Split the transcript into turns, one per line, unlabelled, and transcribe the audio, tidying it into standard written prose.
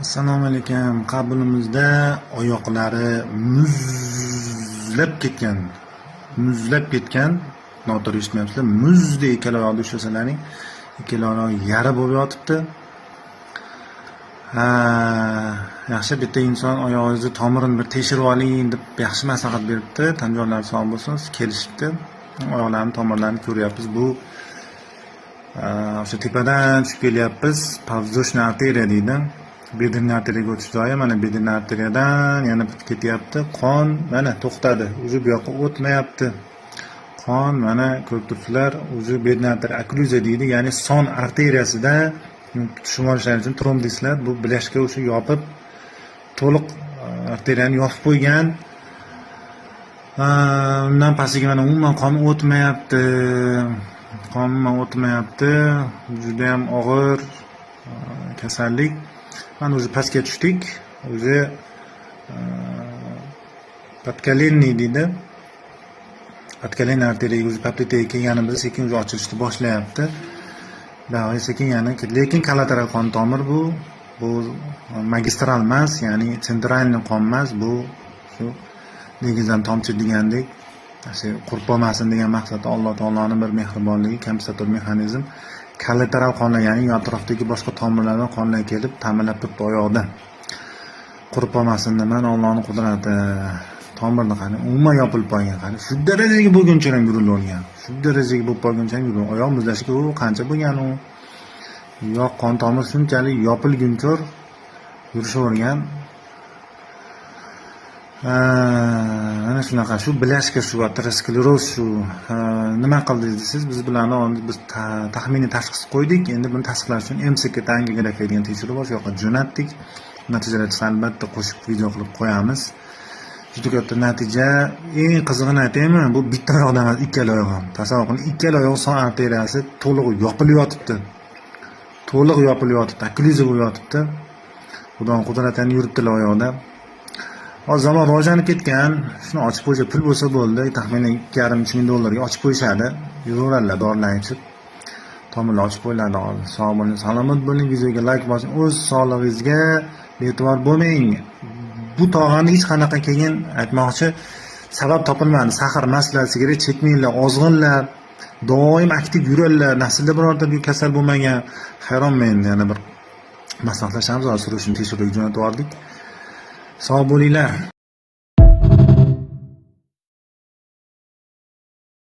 Assalomu alaykum. Qabulimizda oyoqlari muzlab ketgan, muzlab ketgan, noto'g'ri eshitmayapsizlar, muzdek ikkala oyoqda ushlasalaring, ikkala oyog'i yara bo'lib yotibdi. Ha, yaxshi bitta inson oyog'ingizni tomirini bir tekshirib oling deb yaxshi maslahat beribdi. Tan jonlari sog' bo'lsin, kelishibdi. Oyoqlarini tomirlarini ko'ryapmiz. Bu o'sha tepadan tushib kelyapmiz. Подвздошная arteriya deydi. Бедренный arteriyaga o'tish joyi mana бедренный arteriyadan yana ketyapti. Qon mana to'xtadi. Уже bu yoqqa o'tmayapti. Qon mana ko'rib turibsizlar, уже бедренный arteriya okklyuziya deydi, ya'ni son arteriyasida tushunib olishlaring uchun tromb deysizlar. Bu бляшка o'sha yopib, to'liq arteriyani yopib qo'ygan. Undan pastiga mana umuman qon o'tmayapti. Qon umuman o'tmayapti. Judayam og'ir kasallik. Mana уже pastga tushdik. Уже подколенный deydi. Подколенный arteriyaga уже popliteaga kelganimizda sekin уже ochilishni boshlayapti. Buyog'iga sekin yana, lekin kollateral qon tomir bu. Bu magistral emas, ya'ni центральный qon emas, bu shu dengizdan tomchi degandek, shu qurib qolmasin degan maqsadda Alloh taoloni bir mehribonligi, kompensator mexanizm, kollateral qonlar, ya'ni atrofdagi boshqa tomirlardan qonlar kelib ta'minlab turibdi oyoqda. Qurib qolmasin deb, mana Allohning qudrati. Tomirni qani, umuman yopilib qolgan, qani. Shu darajaga bo'lguncha ham yurilavergan. Shu darajaga bo'lib qolguncha ham yurilavergan. Oyoq muzlashiga u qancha bo'lgan u. Yo'q, qon tomir shunchalik yopilguncha yurishavergan. Ana shunaqa, shu бляшка, shu ateroskleroz, shu nima qildi desangiz, biz bularni biz taxminiy tashxis qo'ydik. Endi buni tasdiqlash uchun MCT angiografiya degan tekshiruv bor, shu yoqqa jo'natdik. Natijalar chiqsa, albatta qo'shib video qilib qo'yamiz. Juda katta natija. Eng qizig'ini aytaymi, bu bitta oyoqda emas, ikkala oyoq ham. Tasavvur qiling, ikkala oyoq son arteriyasi to'liq yopilib yotibdi. To'liq yopilib yotibdi, okklyuziya bo'lib yotibdi. Xudoni qudrati yuribdilar oyoqda. Hozir zamon rivojlanib ketgan, shuni ochib qo'ysa, pul bo'lsa bo'ldi, taxminan 2,5-3 ming dollarga ochib qo'yishadi. Yuraveradilar dorilarni ichib. Tomirlar ochib qo'yiladi hozir. Sog' bo'ling, salomat bo'ling, videoga layk bosing, o'z sog'lig'ingizga bee'tibor bo'lmang. Bu tog'ani hech qanaqa keyin aytmoqchi sabab topilmadi. Sahr emaslar, sigaret chekmanglar, ozg'inlar, doim aktiv yuradilar, naslda birorta bu kasal bo'lmagan. Hayronman endi, yana bir maslahatlashamiz, hozir surishni tekshiruvga jo'natib yubordik. Sog' bo'linglar.